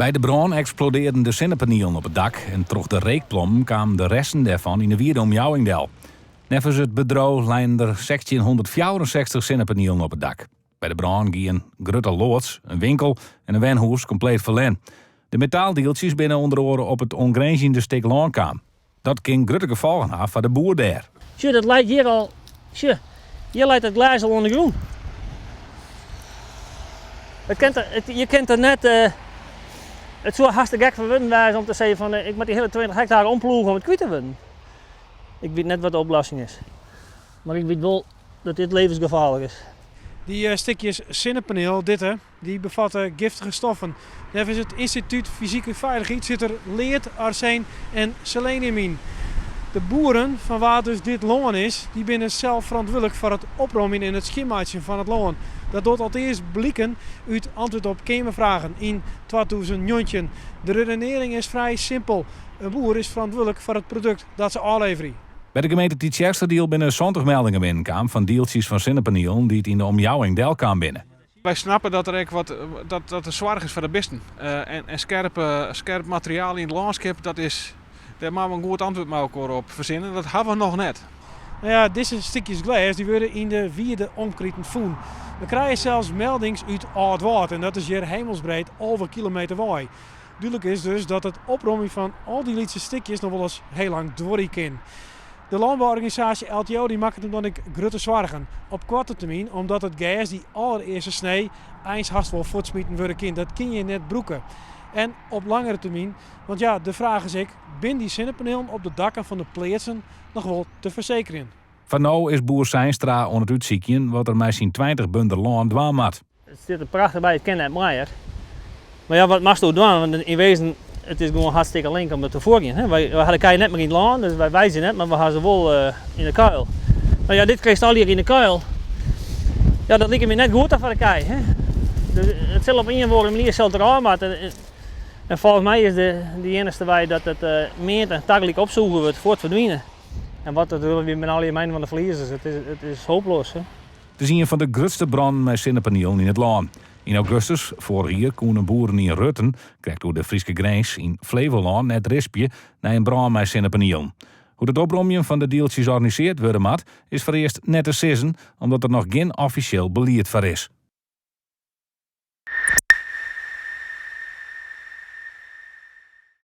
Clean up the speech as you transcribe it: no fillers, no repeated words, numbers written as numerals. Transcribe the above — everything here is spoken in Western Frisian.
By de brân eksplodearden de sinnepanielen op it dak en troch de reekplommen kamen de resten dêrfan yn de wide omjouwing del. Neffens it bedriuw leinen der 1664 sinnepanielen op it dak. By de brân gie in grutte loads, in winkel en in wenhûs kompleet ferlern. De metaaldieltsjes binne ûnder oare op it oangrinzjende stik lân kaam. Dat kin grutte gefolgen ha foar de boer dêr. Sjoch, dat leit hjir al. Sjoch, hjir leit it glês al oan de grûn. It kin, it, je kin der net. It soe hast te gek foar wurden wêze om te sizzen fan ik moat dy hiele 20 hektare omploege om it kwyt te wurden. Ik wit net wat de oplossing is. Mar ik wit wol dat dit levensgefaarlik is. Dy stikjes sinnepanel, ditte, dy befatte giftige stoffen. Neffens it Ynstitút Fysike Feilichheid sit der lead, arseen en selenium yn. De boeren, fan wa't dus dit lân is, dy binne sels ferantwurdlik foar it opromjen en it skjinmeitsjen fan it lân. Dat docht alteast bliken út antwurd op Keamerfragen yn 2019. De redenearring is frij simpel, in boer is ferantwurdlik foar it produkt dat se ôfleverje. By de gemeente Tytsjerksteradiel binne 70 meldingen binnenkaam fan dieltsjes fan sinnepanielen dy't yn de omjouwing delkaam binne. Wy snappe dat der ek wat dat, dat der soarch is foar de bisten. En, en skerp, skerp materiaal yn it lânskip, dat is, dêr moatte we in goed antwurd mei elkoar op fersinne. Dat hawwe we noch net. Nou ja, dizze stikjes glês dy wurde yn de wide omkriten fûn. We krije sels meldings út Aldwâld en dat is hjir hemelsbreed 11 kilometer wei. Dúdlik is dus dat it opromjen fan al dy lytse stikjes noch wolris hiel lang duorje kin. De lânbouorganisaasje LTO dy makket him dan ek grutte soargen. Op koarte termyn omdat it gers dy allerearste snee eins hast wol fuortsmiten wurde kin. Dat kin je net brûke. En op langere termyn, want ja, de fraach is ek, binne dy sinnepanielen op de dakken fan de pleatsen noch wol te fersekerjen? Foar no is boer Seinstra oan it útsykjen wat er mei syn 20 bunder lân dwaan moat. It stiet der prachtich by, it kin net moaier. Mar ja, wat moatsto dwaan? Want yn wezen, it is gewoan hartstikke link om it te fuorjen. Hè? Wy, wy ha de kij net mear yn it lân, dus wy weidzje net, mar we ha se wol yn de kuil. No ja, dit krijst allegear yn de kuil. Ja, dat liket my net goed foar de kij. Hè? Dus it sil op ien of oare manier sil it derôf moatte. En folgens my is de, de iennichste wei dat it meand en tagelyk opsûge wurdt, fuort ferdwine. En wat dat wy binne allegear mijnen fan de ferliezers. It is, it is hopeloos. Hè? It is ien fan de grutste brannen mei sinnepanielen yn it lân. Yn augustus foarich jier koene boeren yn Rutten, krekt oer de Fryske grins yn Flevolân, net rispje nei in brân mei sinnepanielen. Hoe't it opromjen fan de dieltsjes organisearre wurde moat, is foarearst net te sizzen, omdat der noch gjin offisjeel belied foar is.